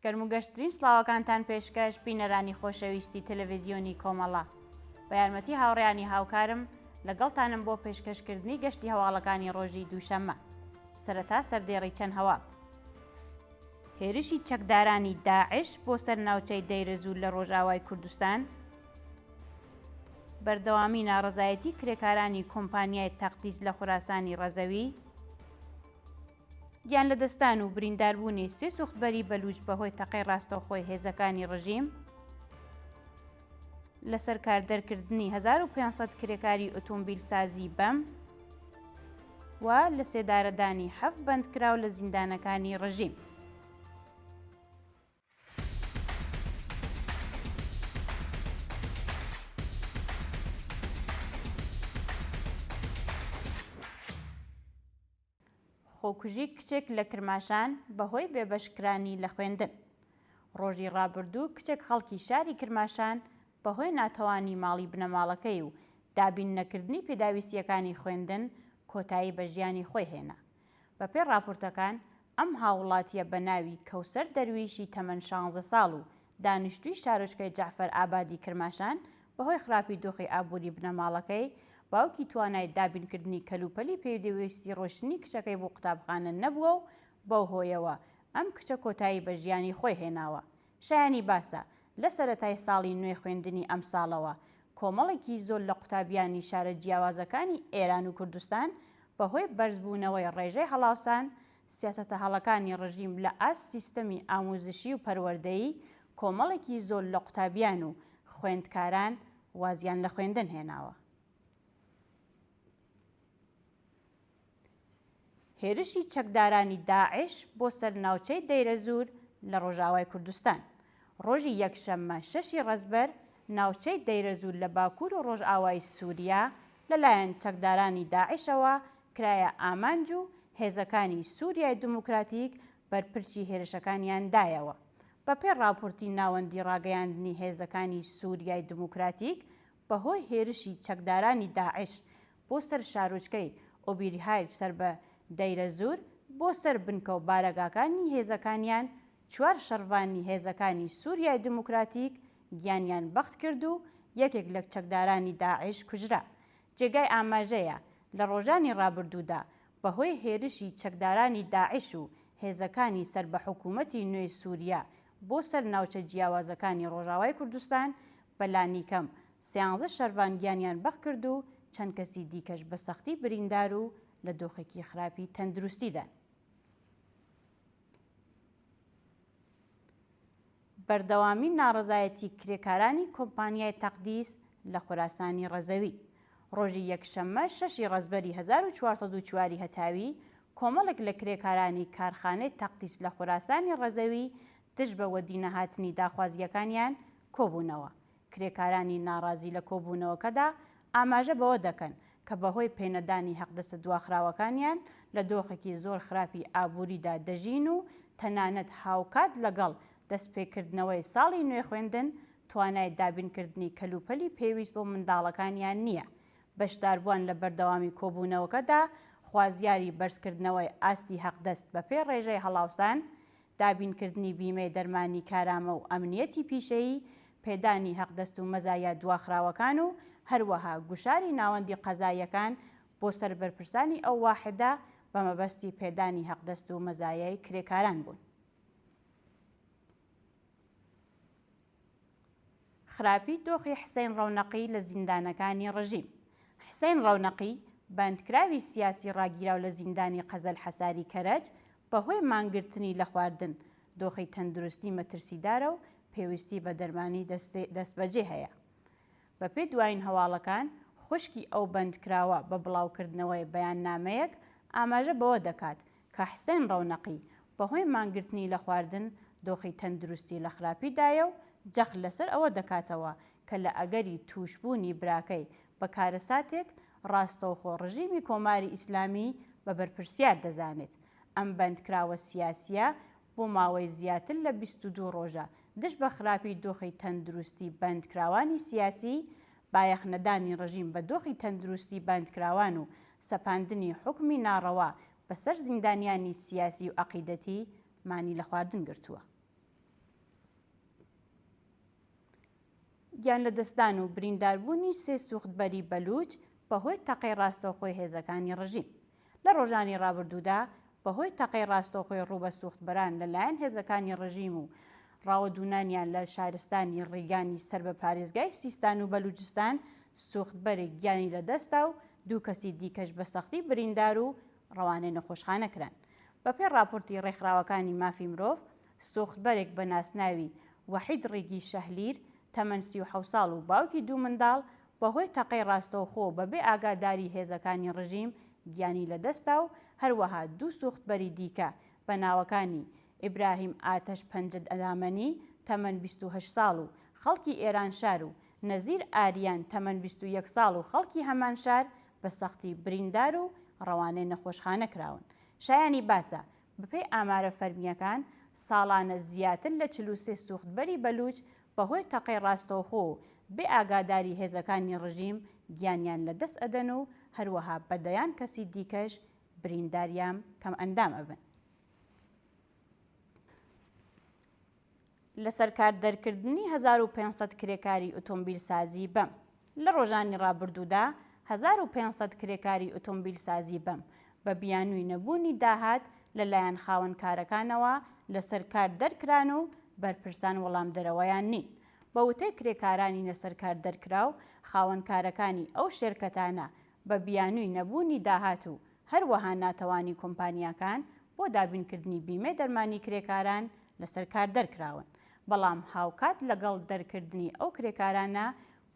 گەرم و گەشترین سڵاوەکانتان پێشکەش بینەرانی خۆشەویستی تەلەڤیزیۆنی کۆمەڵە. بە یارمەتی هاوڕێیانی هاوکارم لەگەڵتانم بۆ پێشکەشکردنی گەشتی هەواڵەکانی ڕۆژی دووشەممە. سەرەتا سەردێڕی چەند هەواڵ. هێرشی چەکدارانی داعش بۆ سەر ناوچەی دەیرەزوور لە ڕۆژئاوای کوردستان، بەردەوامی ناڕەزایەتی کرێکارانی کۆمپانیای تەقدیس لە خوراسانی ڕەزەوی، گیانلەدەستدان و برینداربوونی سێ سوختبەری بەلووچ بەهۆی تەقەی ڕاستەوخۆی هێزەکانی ڕژیم، لەسەر کار دەرکردنی 1500 کرێکاری ئۆتۆمبیلسازی بەم و لەسێدارەدانی حەفت بەندکراو لە زیندانەکانی ڕژیم. خۆکوژی کچێک لە کرماشان بەهۆی بێبەشکرانی لە خوێندن. ڕۆژی ڕابردوو کچێک خەڵکی شاری کرماشان بەهۆی ناتەوانی ماڵی بنەماڵەکەی و دابین نەکردنی پێداویستییەکانی خوێندن کۆتایی بە ژیانی خۆی هێنا. بەپێی ڕاپۆرتەکان ئەم هاووڵاتییە بە ناوی کەوسەر دەرویشی تەمەن شانزە ساڵ و دانیشتووی شارۆچکەی جەعفەر ئابادی کرماشان، بەهۆی خراپی دۆخی ئابووری بنەماڵەکەی، باوکی توانای دابینکردنی کەلوپەلی پێدەویستی ڕۆیشتنی کچەکەی بۆ قوتابخانە نەبووە و بەو هۆیەوە ئەم کچە کۆتایی بە ژیانی خۆی هێناوە. شایانی باسە، لە سەرەتای ساڵی نوێی خوێندنی ئەمساڵەوە، کۆمەڵێکی زۆر لە قوتابیانی شارە جیاوازەکانی ئێران و کوردستان بەهۆی بەرزبوونەوەی ڕێژەی هەڵاوسان، سیاسەتە هەڵەکانی ڕژیم لە ئاست سیستەمی ئامووزشی و پەروەردەیی، کۆمەڵێکی زۆر لە قوتابیان و خوێندکاران وازیان لە خوێندن هێناوە. هێرشی چەکدارانی داعش بۆ سەر ناوچەی دەیرەزوور لە ڕۆژئاوای کوردستان ڕۆژی یەکشەممە شەشی ڕەزبەر ناوچەی دەیرەزوور لە باکوور و ڕۆژئاوای سووریا لەلایەن چەکدارانی داعشەوە کرایە ئامانج و هێزەکانی سووریای دیموکراتیک بەرپرچی هێرشەکانیان دایەوە. بەپێی ڕاپۆرتی ناوەندی ڕاگەیاندنی هێزەکانی سووریای دیموکراتیک، بەهۆی هێرشی چەکدارانی داعش بۆ سەر شارۆچکەی ئۆبیرهایل سەر بە دەیرەزوور بۆ سەر بنکە و بارەگاکانی هێزەکانیان، چوار شەڕڤانی هێزەکانی سووریای دیموکراتیک گیانیان بەخت کرد و یەکێک لە چەکدارانی داعش کوژرا. جێگای ئاماژەیە، لە ڕۆژانی ڕابردوودا بەهۆی هێرشی چەکدارانی داعش و هێزەکانی سەر بە حکوومەتی نوێی سووریا بۆ سەر ناوچە جیاوازەکانی ڕۆژاوای کوردستان بە لانیکەم سیانزە شەرڤان گیانیان بەخت کرد و چەند کەسی دیکەش بە سەختی بریندار و لە دۆخێکی خراپی تەندروستیدان. بەردەوامی ناڕەزایەتی کرێکارانی کۆمپانیای تەقدیس لە خوراسانی ڕەزەوی. ڕۆژی یەکشەممە شەشی ڕەزبەری 1404 ی هەتاوی، کۆمەڵێک لە کرێکارانی کارخانەی تەقدیس لە خوراسانی ڕەزەوی دژ بە وەدینەهاتنی داخوازییەکانیان کۆبوونەوە. کرێکارانی ناڕازی لە کۆبوونەوەکەدا ئاماژە بەوە دەکەن کە بەهۆی پێنەدانی حەقدەستە دواخراوەکانیان لە دۆخێکی زۆر خراپی ئابووریدا دەژین و تەنانەت هاوکات لەگەڵ دەستپێکردنەوەی ساڵی نوێی خوێندن توانای دابینکردنی کەلوپەلی پێویست بۆ منداڵەکانیان نییە. بەشداربووان لە بەردەوامی کۆبوونەوەکەدا خوازیاری بەرزکردنەوەی ئاستی حەقدەست بەپێی ڕێژەی هەڵاوسان، دابینکردنی بیمەی دەرمانی کارامە و ئەمنیەتی پیشەیی، پێدانی هەقدەست و مەزایا دواخراوەکان و هەروەها گوشاری ناوەندی قەزاییەکان بۆ سەر بەرپرسانی ئەو واحدە بە مەبەستی پێدانی هەقدەست و مەزایای کرێکاران بوون. خراپی دۆخی حسەین ڕەونەقی لە زیندانەکانی ڕژیم حسەین ڕەونەقی، بەندکراوی سیاسی ڕاگیراو لە زیندانی قەزەل حەساری کەرەج، بەهۆی مانگرتنی لە خواردن، دۆخی تەندروستی مەترسیدارە و پێویستی بە دەرمانی دەستبەجێ هەیە. بەپێی دوایین هەواڵەکان، خوشکی ئەو بەندکراوە بە بڵاوکردنەوەی بەیاننامەیەک ئاماژە بەوە دەکات کە حسێن ڕەونەقی بەهۆی مانگرتنی لە خواردن دۆخی تەندروستی لە خراپی دایە و جەخت لەسەر ئەوە دەکاتەوە کە لە ئەگەری تووشبوونی براکەی بە کارەساتێک ڕاستەوخۆ ڕژیمی کۆماری ئیسلامی بە بەرپرسیار دەزانێت. ئەم بەندکراوە سیاسییە بۆ ماوەی زیاتر لە 22 ڕۆژە دژ بە خراپی دۆخی تەندروستی بەندکراوانی سیاسی، بایەخ نەدانی ڕژیم بە دۆخی تەندروستی بەندکراوان و سەپاندنی حوکمی ناڕەوا بەسەر زیندانیانی سیاسی و عەقیدەتی مانی لە خواردن گرتووە. گیانلەدەستدان و برینداربوونی سێ سووختبەری بەلووچ بەهۆی تەقەی ڕاستەوخۆی هێزەکانی ڕژیم. لە ڕۆژانی ڕابردوودا بەهۆی تەقەی ڕاستەوخۆی ڕوو بە سووختبەران لە لایەن هێزەکانی ڕژیم و ڕاوەدوونانیان لە شارستانی ڕیگانی سەر بە پارێزگای سیستان و بەلووچستان سووختبەرێک گیانی لەدەستدا و دوو کەسی دیکەش بە سەختی بریندار و ڕەوانەی نەخۆشخانە کران. بەپێی ڕاپۆرتی ڕێکخراوەکانی مافی مرۆڤ، سووختبەرێک بە ناسناوی وەحید ڕیگی شەهلیر، تەمەن 37 ساڵ و باوکی دوو منداڵ، بەهۆی تەقەی ڕاستەوخۆ و بەبێ ئاگاداری هێزەکانی ڕژیم گیانی لەدەستدا و هەروەها دوو سووختبەری دیکە بە ناوەکانی ئیبراهیم ئاتەش پەنجەدامەنی تەمەن 28 ساڵ و خەڵکی ئێرانشار و نەزیر ئاریان تەمەن 21 ساڵ و خەڵکی هەمان شار بە سەختی بریندار و ڕەوانەی نەخۆشخانە کراون. شایانی باسە، بەپێی ئامارە فەرمییەکان، ساڵانە زیاتر لە 43 سووختبەری بەلووچ بەهۆی تەقەی ڕاستەوخۆ و بێ ئاگاداری هێزەکانی ڕژیم گیانیان لە دەست ئەدەن و هەروەها بە دەیان کەسی دیکەش بریندار یان کەمئەندام ئەبن. لەسەرکار دەرکردنی 1500 کرێکاری ئۆتۆمبیلسازی بەم لە ڕۆژانی ڕابردوودا 1500 کرێکاری ئۆتۆمبیلسازی بەم بە بیانووی نەبوونی داهات لەلایەن خاوەن کارەکانەوە لەسەر کار دەرکران و بەرپرسان وەڵامدەرەوەیان نین. بە وتەی کرێکارانی لەسەر کار دەرکراو، خاوەن کارەکانی ئەو شێرکەتانە بە بیانووی نەبوونی داهات و هەروەها ناتەوانی کۆمپانیاکان بۆ دابینکردنی بیمەی دەرمانی کرێکاران لەسەر کار دەرکراون، بەڵام هاوکات لەگەڵ دەرکردنی ئەو کرێکارانە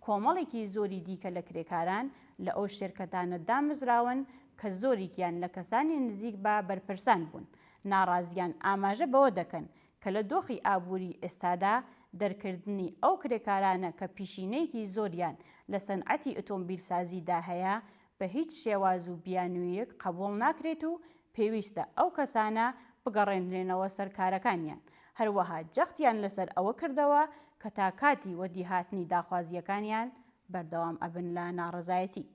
کۆمەڵێکی زۆری دیکە لە کرێکاران لە ئەو شێرکەتانە دامەزراون کە زۆریکیان لە کەسانی نزیک بە بەرپرسان بوون. ناڕازیان ئاماژە بەوە دەکەن کە لە دۆخی ئابووری ئێستادا دەرکردنی ئەو کرێکارانە کە پیشینەیەکی زۆریان لە سەنعەتی ئۆتۆمبیلسازیدا هەیە بە هیچ شێواز و بیانوویەک قەبووڵ ناکرێت و پێویستە ئەو کەسانە بگەڕێنرێنەوە سەر کارەکانیان، هەروەها جەختیان لەسەر ئەوە کردەوە کە تا کاتی وەدیهاتنی داخوازییەکانیان بەردەوام ئەبن لە ناڕەزایەتی.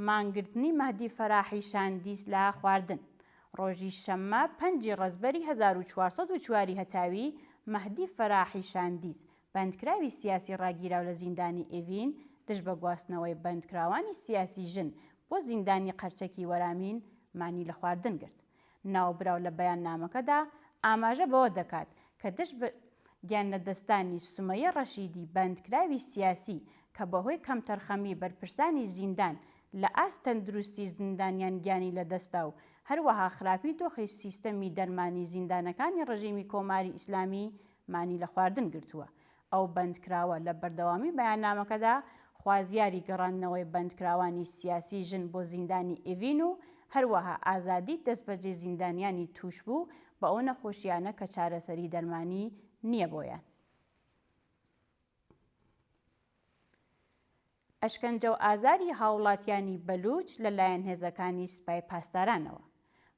مانگرتنی مەهدی فەراحی شاندیس لە خواردن ڕۆژی شەممە پەنجی ڕەزبەری 1404 ی هەتاوی، مەهدی فەراحی شاندیس، بەندکراوی سیاسی ڕاگیراو لە زیندانی ئێڤین دژ بە گواستنەوەی بەندکراوانی سیاسی ژن بۆ زیندانی قەرچەکی وەرامین مانی لە خواردن گرت. ناوبراو لە بەیاننامەکەدا ئاماژە بەوە دەکات کە دژ بە گیانلەدەستدانی سومەیە ڕەشیدی بەندکراوی سیاسی کە بەهۆی کەمتەرخەمی بەرپرسانی زیندان لە ئاست تەندروستی زیندانیان گیانی لەدەستدا و هەروەها خراپی دۆخی سیستەمی دەرمانی زیندانەکانی ڕژیمی کۆماری ئیسلامی مانی لە خواردن گرتووە. ئەو بەندکراوە لە بەردەوامی بەیاننامەکەدا خوازیاری گەڕاندنەوەی بەندکراوانی سیاسی ژن بۆ زیندانی ئێڤین و هەروەها ئازادی دەستبەجێی زیندانیانی تووشبوو بە ئەو نەخۆشییانە کە چارەسەری دەرمانی نییە بۆیان. ئەشکەنجە و ئازاری هاوڵاتیانی بەلووچ لە لایەن هێزەکانی سپای پاسدارانەوە.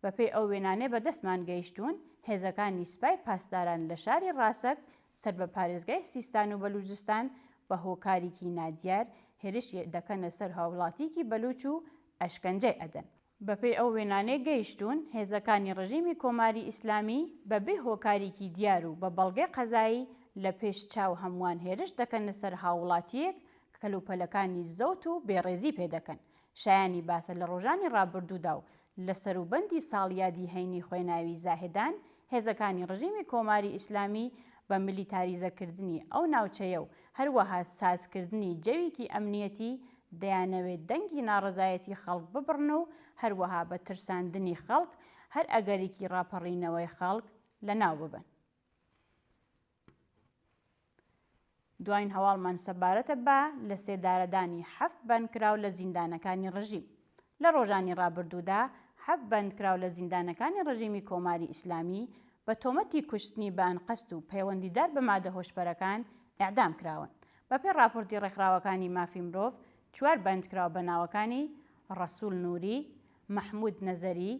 بەپێی ئەو وێنانەی بە دەستمان گەیشتوون، هێزەکانی سپای پاسداران لە شاری ڕاسەک سەر بە پارێزگای سیستان و بەلووجستان بە هۆکاریکی نادیار هێرش دەکەنە سەر هاوڵاتیکی بەلووچ و ئەشکەنجەی ئەدەن. بەپێی ئەو وێنانەی گەیشتوون، هێزەکانی ڕژیمی کۆماری ئیسلامی بە بێ هۆکاریکی دیار و بە بەڵگەی قەزایی لە پێش چاو هەمووان هێرش دەکەنە سەر هاووڵاتییەک کە کەلوپەلەکانی زەوت و بێڕێزی پێ دەکەن. شایانی باسە لە ڕۆژانی ڕابردوودا و لە سەروبەندی ساڵیادی هەینی خوێناوی زاهێدان، هێزەکانی ڕژیمی کۆماری ئیسلامی بە میلیتاریزەکردنی ئەو ناوچەیە و هەروەها سازکردنی جەویکی ئەمنیەتی دەیانەوێت دەنگی ناڕەزایەتی خەڵک ببڕن و هەروەها بە ترساندنی خەڵک هەر ئەگەرێکی ڕاپەڕینەوەی خەڵک لەناو ببەن. دواین هەواڵمان سەبارەتە بە لە سێدارەدانی حەفت بەندکراو لە زیندانەکانی ڕژیم. لە ڕۆژانی ڕابردوودا حەفت بەندکراو لە زیندانەکانی ڕژیمی کۆماری ئیسلامی بە تۆمەتی کوشتنی بە ئەنقەست و پەیوەندیدار بە مادە هۆشبەرەکان ئێعدام کراون. بەپێی ڕاپۆرتی ڕێکخراوەکانی مافی مرۆڤ، چوار بەندکراو بە ناوەکانی ڕەسووڵ نووری، مەحموود نەزەری،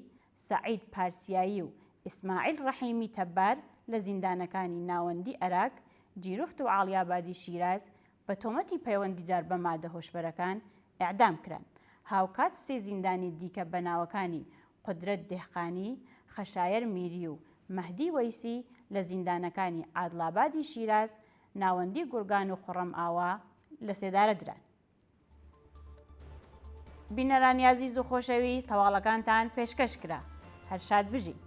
سەعید پارسیایی و ئیسماعیل ڕەحیمی تەبار لە زیندانەکانی ناوەندی ئەراک، جیرفت و عاڵیابادی شیراز بە تۆمەتی پەیوەندیدار بە مادە هۆشبەرەکان ئێعدام کران. هاوکات سێ زیندانی دیکە بە ناوەکانی قودرەت دێهقانی، خەشایەر میری و مەهدی وەیسی لە زیندانەکانی عادڵابادی شیراز، ناوەندی گوڕگان و خوڕەم ئاوا لە سێدارە دران. بینەرانی ئازیز و خۆشەویست هەواڵەکانتان پێشکەش کرا. هەر شاد بژین.